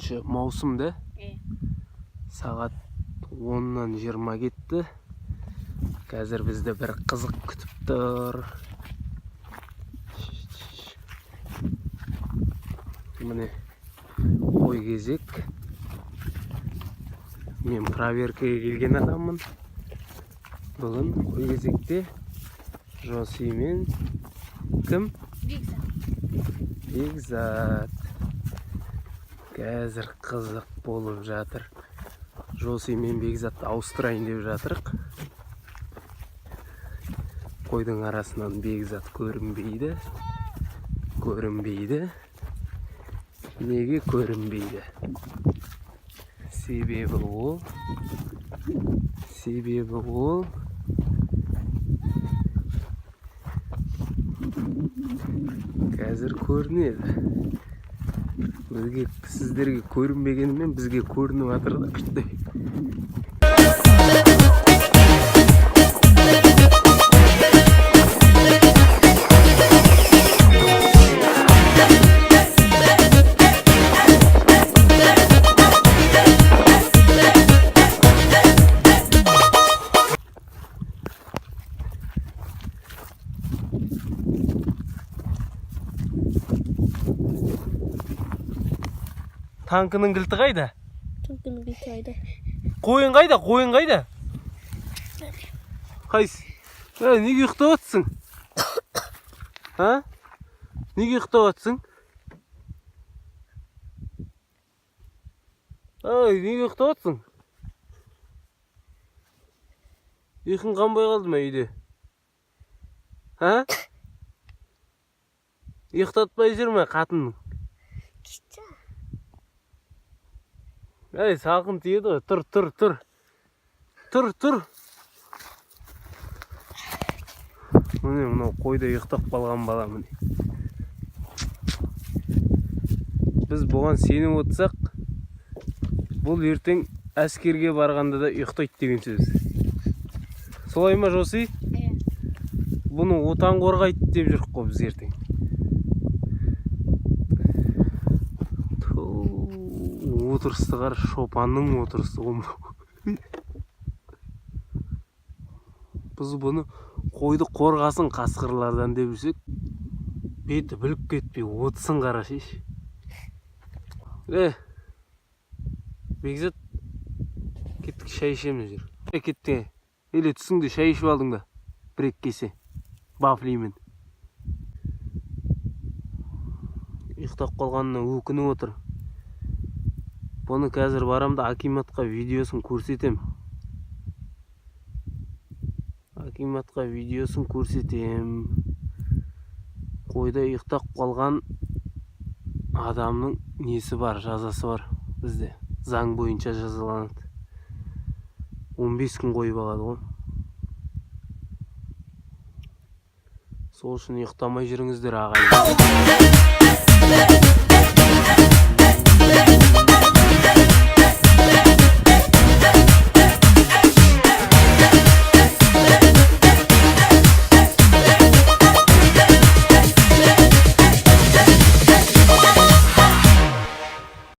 14 маусымда. Сағат 10:20 кетті. Қазір бізді бір қызық күтіп тұр. Міне қой кезек. Мен проверкаға келген адаммын. Бүгін қой кезекте Жоси мен кім? Бекзат. Бекзат. Қазір қызық болып жатыр. Жоси мен Бекзатты ауыстырайын деп жатырық. Қойдың арасынан Бекзат көрінбейді. Көрінбейді. Неге көрінбейді? Себебі ол қазір көрінеді. Бізге, сіздерге көрінбегенімен бізге көрініп жатыр да күшті. Танкінің кілті қайда? Танкінің кілті қайда? Қойын қайда? Қойын қайда? Қайсы? Ә, неге ұйықтап жатсың? А? Неге ұйықтап жатсың? Ай, неге ұйықтап жатсың? Ұйқың қанбай қалды ма үйде? А? Ұйықтатпай жүр ме қатының? Кетші. Әй, салқын тиеді ғой. Тұр, тұр, тұр. Тұр, тұр. Міне мынау қойда ұйықтап қалған бала міне. Біз бұған сеніп отырсақ, бұл ертең әскерге барғанда да ұйықтайды деген сөз. Солай ма, Жоси? Иә. Бұны отан қорғайды деп жүрік қой біз ертең. Отырысты қара, шопанның отырысы ғой мынау. Біз бұны қойды қорғасын қасқырлардан деп жүрсек, беті біліп кетпей отырсын қарашы. Бекзат, кеттік шай ішеміз жүр. Кеттік. Или түсіңде шай ішіп алдың ба? Бір екі кесе. Вафлимен. Ұйықтап қалғанына өкініп отыр. Бұны қазір барам да акиматқа видеосын көрсетем. Акиматқа видеосын көрсетем. Қойда ұйықтап қалған адамның несі бар, жазасы бар бізде. Заң бойынша жазаланады. 15 күн қойып алады ғой. Сол үшін ұйықтамай жүріңіздер, ағайын.